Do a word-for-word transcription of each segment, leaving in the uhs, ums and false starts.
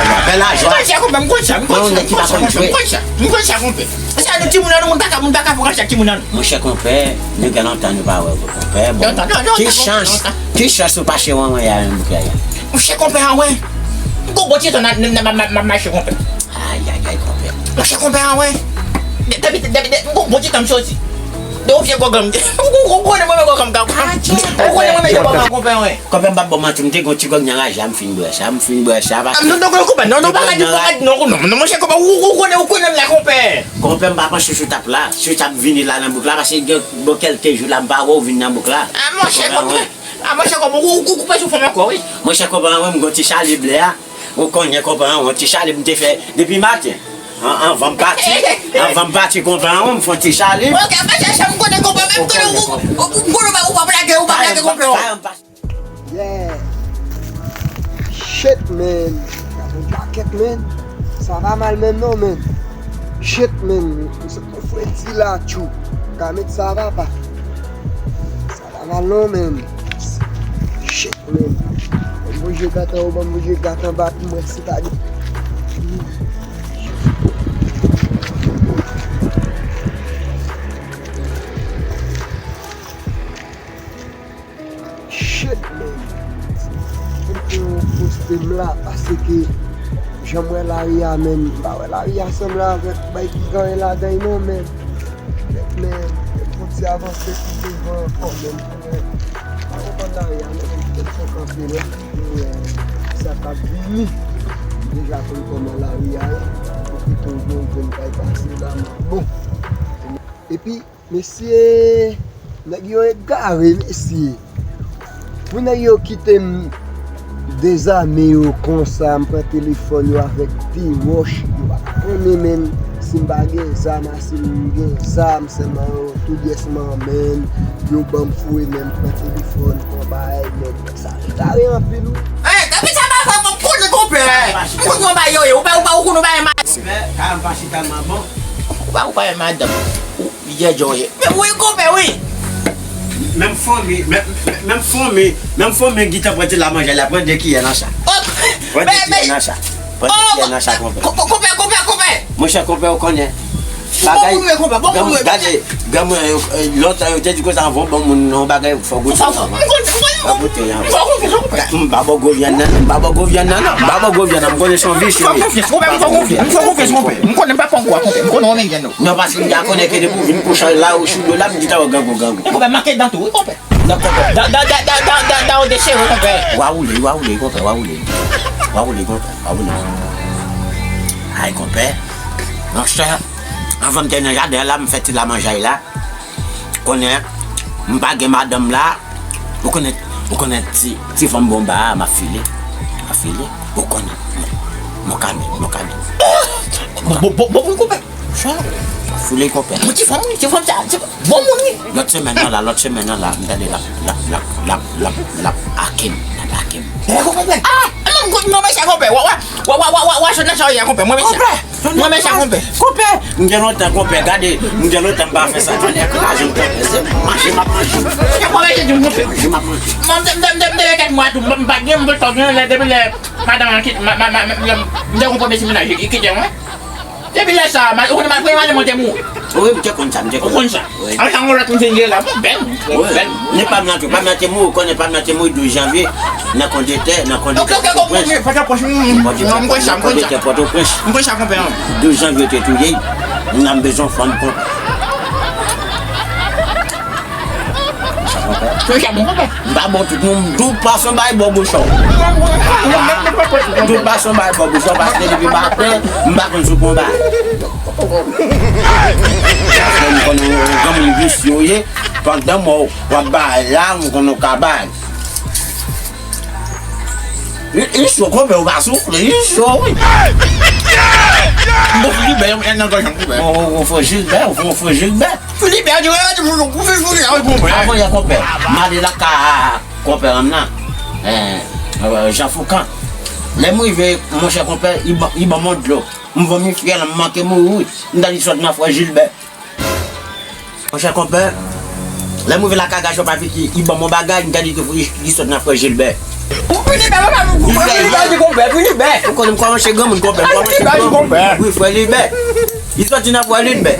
lajwa, fè lajwa. M konn sa, konpè, m konn sa, m konn sa, m konn sa, m konn sa, konpè. Sa nou timoun an nou, moun pa ka, moun pa ka fè kòb ak timoun an nou. Monchè konpè, nou gen lontan nou pa wè konpè. Bon, ki chans, ki chans ou pa che wanwen ya menm bouk la ya. Monchè konpè a wè. M gon bon ti tan nan, nan, nan, nan, nan mache konpè. Ayayay konpè. Monchè konpè a wè. Depi, depi, depi, m gon bon ti tan m soti. De yon vye gògàn m te. Ou konnen mwen men gògàn m ka. Ou konnen mwen men gògàn konpè a wè. Konpè m p ap ba w manti, m te gon ti gògàn anraje a, m fin bwè sa, m fin bwè sa. A m non non konpè, non non pa ka di konpè, non non non monchè konpè, ou ou konnen ou konnen m la konpè. Konpè m pa panse si w t ap la, si w t ap vini la nan bouk la, paske gen bon kèlke jou la m pa wè w vin nan bouk la. A monchè konpè, a monchè konpè, ou ou koupe sou fò m ankò wi. Monchè konpè an wè m gon ti chale blè a, ou konnen konpè an wè yon ti chale m te fè depi maten. An- Anvan m pati, anvan m pati konpè an wè m fè yon ti chale. Ok, pa chèche m konnen konpè, menm konnen ou ou ou ou ou pa ou pa blage, ou pa blage konpè. Yeah. Shit, man. Gade yon pakèt, man. Sa pa mal menm non, man. Shit, man. M sot nan fredi la, tchou. Ka met sa papa. Sa pa mal non, man. Shit, man. Ban m voye gad anwo, ban m voye gad anba pou m wè si pa gen. Shit, man. Fò m fè yon poste m la, paske jan m wè lari a, man, m pa wè lari a sanble avèk bay ki genyen ladan l non, man. Men, men, fò m ti avanse pi devan ankò, man, pou mwen. M pa konprann lari a, man, men m fè kanpe la, pou mwen, sa k ap vini. M deja konn kòman lari a ye, pito m jwenn kay pase la, m ap bon. Epi, mesye, nèg yo egare, mesye. Pou nèg yo kite m dezame yo konsa, m pran telefòn yo avèk de wòch, yo pa konnen menm si m pa gen zam, a si m gen zam, sèlman yo tou dyèsman menm, yo ban m foure men m pran telefòn, pran bagay, nèg sa egare anpil wi. Ey, depi sa pa fè m konnen konpè. M konn yon bagay yo ye, ou pa, ou pa, ou konn yon bagay ma- Konpè, ka m pa chita m an bon. Ou pa, ou pa yon madanm. Ou, yè djò ye. Men wi, konpè, wi. Menm fanmi, menm, menm fanmi, menm fanmi gentan pran ti la manje la, pran de kiyè nan sa. Pran de kiyè nan sa. Pran de kiyè nan sa, konpè. Konpè, konpè, konpè, konpè. Monchè, konpè, ou konnen. Bagay, bon moun, konpè, bon moun, gade, granmoun yo, eh, lontan yo te di konsa, anvan bon moun nan bagay, fò goute. Fò goute, fò goute, fò goute. M pa ba w gwo vyann nan, non, m pa ba w gwo vyann nan, non, m pa ba w gwo vyann nan, m konnen se yon visye. Fò konfyans, konpè, m fò konfyans, m fò konfyans, konpè. M konnen m pa pran gwo a, konpè. M konnen w renmen vyann, non. Non, paske m te konnen ke depi w vin pou chay la, ou chou do la, m di ta wè grangou, grangou. Konpè, manke dan tou, wi, konpè. Dan, dan, dan, w dechire, wi, konpè. W a woule, w a woule, konpè, w a woule. W a woule, konpè, w a woule. Ay, konpè. Monchè, anvan m te nan jaden an la, m fè ti lamanjay la. Konnen, m pa gen madanm la. Ou konnen, ou konnen ti, ti fanm bonba a, m ap file. M ap file. Ou konnen. Mon kamen, mon kamen. Bon, bon, bon, bon, konpè. Sa, foule konpè. Bon, ti fanm, wi, ti fanm sa, ti fanm, bon moun, wi. Lòt semèn nan la, lòt semèn nan la, m tande l ap, l ap, l ap, l ap, l ap, l ap ake m, l ap ake m. Eh, konpè. Ah, mwen, mwen, mwen, mwen, konpè. Wa, wa, wa, wa, wa, jodi a sa, konpè. Mwen, mwen, mwen, konpè. Konpè, m gen lontan, konpè, gade, m gen lontan m pa fè sa. Jodi a kraze m, konpè. Se manje m ap manje. Manje m ap manje. Mwen, m, m, m, m, m, kèk mwa tou, m, m pa gen, m pa gen, lè, depi lè madanm an kit-, ma, ma, ma, ma, m te gon premye ti mennaj, li kite mwen. Depi lè sa a, ou konn premye madanm mwen te mouri. Wi, m te konn sa, m te konn. Ou konn sa? Wi. Apre sa, yon lòt m vin gen la, bon, bèl, bèl. Ni pa m nan tou, pa m nan te mouri, ou konnen pa m nan te mouri douz janvye, nan Kondetè, nan Kondetè Pòtoprens. Ok, ok, ok, ok, Pòtoprens, m, m, m, m konn sa, m konn sa. Kondetè Pòtoprens. M konn sa, konpè, non. Douz janvye te touye, m nan bezwen fanm, konpè. Sa, konpè. Fè sa bon, konpè. M pa bon tout moun, m dou pwason bay bò bouchon. M dou pwason bay bò bouchon, paske depi maten, m pa konn sou konba. Paske m konnen yon granmoun visye w ye, pandan mò w ap bay la, m konnen w ka bay. Li, li cho, konpè, ou pa soufle, li cho, wi. M bon, Filiben, yon, yon nan gòj, konpè. Ou, ou, ou fè Jilbè, ou fè, ou fè Jilbè. Filiben, di, wè, di, moun, ou fè Jilbè, wi, konpè. Avan yè, konpè, m ale lakay konpè an nan. Eh, eh, Jan Foukan. Lè m rive, monchè konpè, li ban, li ban m yon dlo. M vòmi fyèl, m manke mouri, wi. M ta di sòt nan frè Jilbè. Monchè konpè, lè m rive lakay Gason pa Viki, li ban m yon bagay, m ta di ke li, li sòt nan frè Jilbè. Ou Filiben, papa, m, Filiben, di konpè, Filiben. Ou konnen m kòmanse granmoun, konpè, m kòmanse granmoun. Wi, frè Jilbè. Li sòti nan frè Jilbè.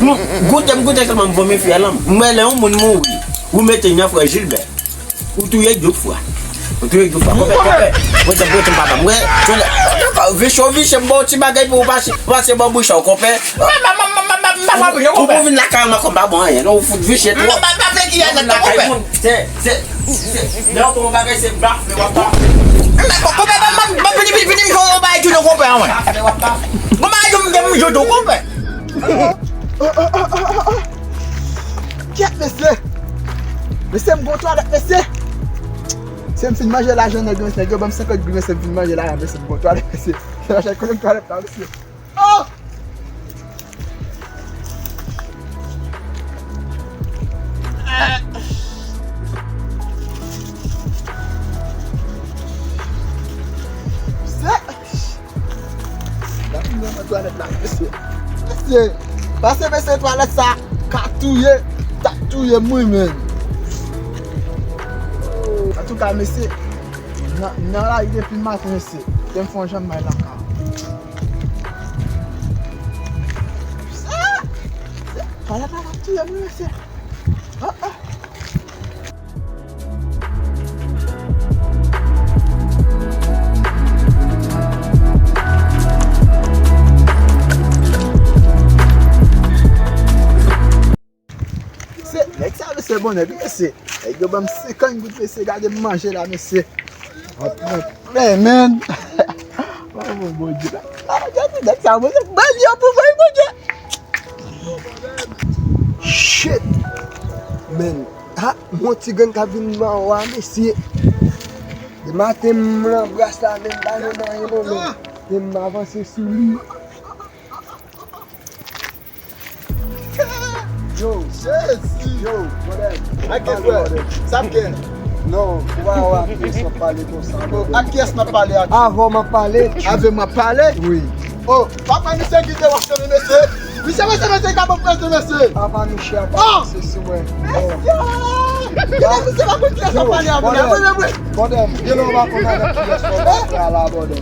M goute, m goute sèlman, m vòmi fyèl an. M wè lè yon moun mouri, ou mete l nan frè Jilbè. Ou touye de fwa. Ou touye de fwa. Konpè, konpè. Mwen te, mwen te papa. Mwen, vich ou vich, m ba w ti bagay pou ou pase, pase bò bouch ou, konpè. Ou pou vin lakay mwen konpè, bon anyen. Non, ou fout vich twòp. Ou vin lakay moun. Se, se, se, lè w pran bagay, se bafle w ap bafle. Konpè, ban m, ban m, vini, vini, vini, m jwe yon bagay tou non, konpè, mwen. Bafle w ap bafle. Yon bagay tou, m gen m jwe tou, konpè. Kyèt, mesye. Mesye, m gon twalèt, mesye. Se m fin manje lajan nèg yo, nèg yo ban m senkant grenn, se m fin manje lajan, mesye, m gon twalèt, mesye. Se lajan kote m twalèt la, mesye. Oh! Mesye! Gade m nan twalèt la, mesye. Mesye, pase mesye twalèt sa ka touye, t ap touye m wi menm. Antouka, mesye, nan, nan lari depi maten, mesye. Te m fè yon janm bay lakay. Sa, twalèt la t ap touye m wi, mesye. Ah, ah. Se nèg sa, mesye, bon nèg, mesye. Nèg yo ban m senkant goud, mesye, gade m manje la, mesye. Men, men. Oh, mon Bondye. Ah, gade nèg sa, Bondye. Ban yo pou mwen, Bondye. Shit. Men, ha, yon ti grenn k ap vin ban w a, mesye. De maten, m nan bras la, men m pa jwenn anyen, non, men. Men m avanse sou li. Yo. Jezi. Yo, brother. Ak ki frè? Sa ap gen? Non, ou pa wè ak kiyès w ap pale konsa, brother. Ak kiyès n ap pale ak? Avè w m ap pale. Avè m ap pale? Wi. Oh, papa misye kite w ap fè mesye. Misye, mesye, mesye, ka ban prese mesye. Papa misye ap pale se sou mwen. Mesye! Kite misye pa konn kiyès w ap pale avè l la, brother, brother. Brother, m gen lè w pa konn avèk kiyès w ap pale la, brother.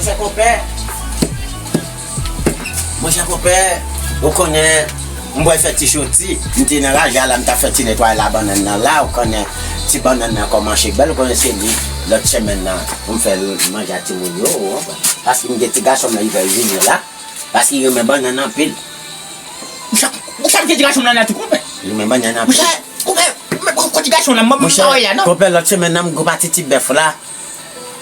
Monchè konpè, monchè konpè, ou konnen, m pral fè ti soti, m te nan raje a la, m t ap fè ti netwayaj la bannann nan la, ou konnen, ti bannann nan kòmanse bèl, ou konnen se li, lòt semèn nan, pou m fè manje a timoun yo, ou konprann? Paske m gen ti gason m nan, li pral vini la, paske li renmen bannann anpil. Monchè, monchè, m gen ti gason m nan, nan tou, konpè. Li renmen bannann anpil. Monchè, konpè, konpè, konpè, ti gason nan, mwen, mwen, monchè, pa wè la, non. Konpè, lòt semèn nan, m gen pati ti bèf la.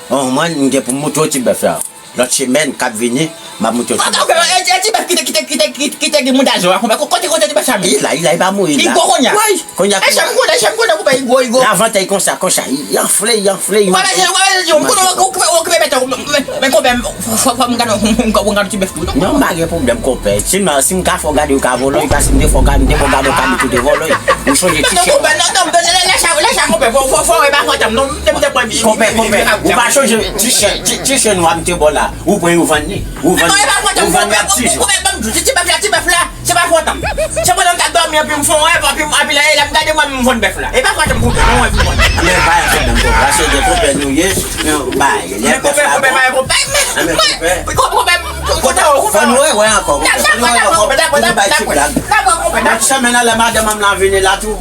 Bon, mwen, m gen pou m montre w ti bèf la. Lòt semèn k ap vini, m ap montre w ti bèf la. Ti bèf ki te, ki te, ki te, ki te, ki te gen mouda zo a, konpè. Kote, kote ti bèf sa menm? Li la, li la, li pa mouri la. Li gwo kounye a. Wi, kounye a. Li gwo, li gwo, konpè, li gwo. Lavantay konsa, konsa, li anfle, li anfle, li anfle. Ou pa bezwen, ou pa bezwen di, ou konnen, ou okipe, ou okipe bèt ou, men, men, konpè, fò, fò, fò m gade, m gade ti bèf pou ou, non? Non, m pa gen pwoblèm, konpè. Si m, si m ka fè w gade, ou ka vòlò, paske m te fè w gade, m te fè w gade, ou ka mete w te vòlò. Ou sonje ti chen nwa. Non, non, konpè, non, non, non, lè sa, lè sa, konpè, fò, fò, fò, e pa fòt an m, non, m te, m te pran. Konpè, konpè, ou pa sonje ti chen, ti, ti chen nwa m te ba w la, ou pran, ou vann li, ou vann li, ou vann li ak ti jen. Konpè, ban m di w, ti bèf la, ti bèf la, se pa fòt an m. Se pandan m t ap dòmi, epi m fè yon rèv, epi, epi lè, lè m gade mwen, m vann bèf la. E pa fòt an m, konpè, non, e fòt an m. Men pa yon pwoblèm, konpè, se de konpè nou ye, men bay, lè bèf la bon. Men konpè, konpè, konpè, konpè, konpè, konpè, konpè, fò nou rewè ankò, konpè, fò nou rewè ankò, pou nou bay ti blag. Lòt semèn nan, lè madanm an m nan vini la tou,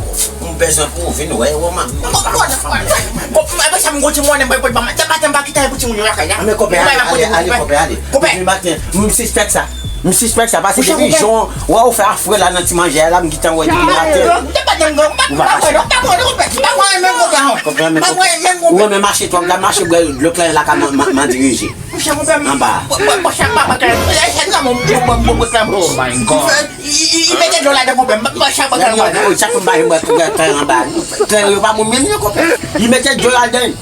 m bezwen pou w vin wè yo, man. Mwen pa sa m gon ti monnen, mwen pa, mwen pa kite pou timoun yo lakay la. Men konpè, ale, ale, ale, konpè, ale. Depi maten, m sispèk sa. M sispèk sa, paske depi jan wè ou fè afre la nan ti manje a la, m gentan wè depi maten. Ou pa mache. Konpè, men ou renmen mache twòp, gad mache bwè dlo kleren la ka man, man, man dirije. Anba. Oh my God. Li mete dlo ladan, konpè. Sa pou m pa jwenn bwè kleren anba. Kleren yo pa moun menm yo, konpè. Li mete dlo ladan.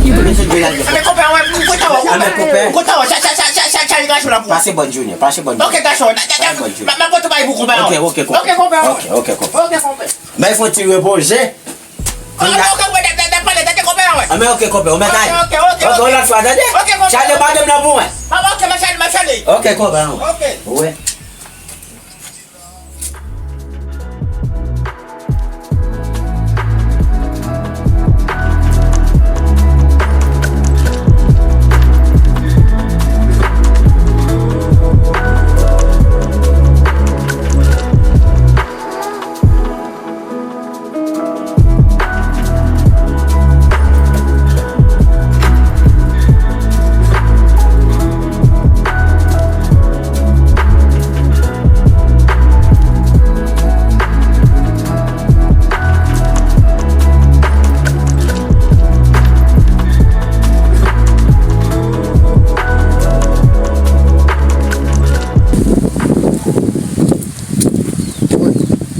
Li mete dlo ladan. Men konpè, wè, m kontan wè, konpè. Men konpè. M kontan wè, sa, sa, sa, sa, sa, sa, gason la pou. Pase bòn Junior, pase bòn Junior. Ok, gason, m ap pote bay pou konpè. Ok, ok, konpè. Ok, konpè. Ok, ok, konpè. Ok, konpè. Bay fon ti repoze. Ah, ok, ok, n ap pale, tande konpè, wè. Ah, men ok, konpè, ou mèt ale. Ok, ok, ok. Ok, yon lòt fwa, tande? Ok, konpè. Chale madanm nan pou mwen. Ah, ok, m a chale, m a chale. Ok, konpè, wè. Ok. Wè.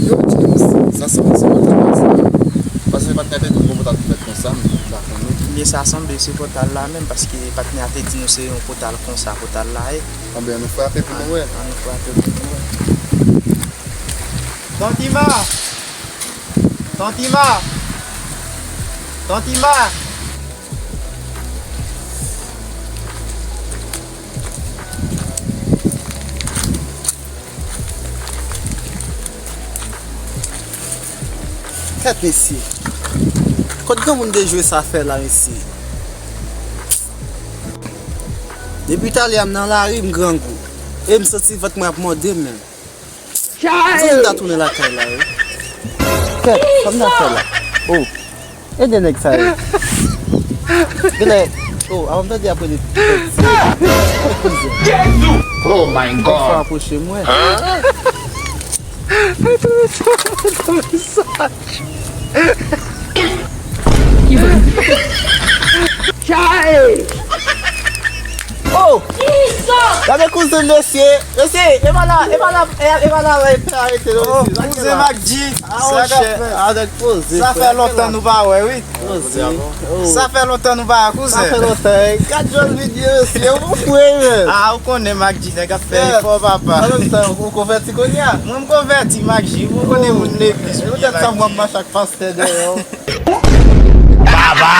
Yo, James, sa se yon ti pòtal konsa. Paske pa t ka fè tout bon pòtal ki fèt konsa, m pa konnen. Men sa sanble se pòtal la menm, paske patnè a te di nou se yon pòtal konsa, pòtal la ye. Anben, ann nou frape pou nou wè. Ann nou frape pou nou wè. Ton Tima! Ton Tima! Ton Tima! Kèt mesye. Kot granmoun te jwe sa fè la, mesye? Depi talè a m nan lari, m grangou. E m santi vant mwen ap mòde m menm. Kòman m ta tounen lakay la, wi? Kèt, sa m ta fè la? Oh, ede nèg sa yo. Genlè, oh, avan m tande apre li. Oh my God. Fò apwoche mwen. Chay! Oh! Gade kouzen mesye! Mesye, e pa la, e pa la, e, e pa la, e pa arete non, oh, mesye. Kouzen Mac G, ah, sa k ap fèt? Avèk poze, sa fè lontan nou pa wè, wi. Poze. Sa fè lontan nou pa wè, kouzen. Sa fè lontan, eh. Gad jan l vin ye, mesye. Ou fre, men. Ah, ou konnen Mac G, nèg ap fè efò, papa. An menm tan, ou konvèti kounye a? Mwen, m konvèti, Mac G. Ou konnen moun legliz. E poutèt sa, m wè m mache ak pastè dèyè w. Baba!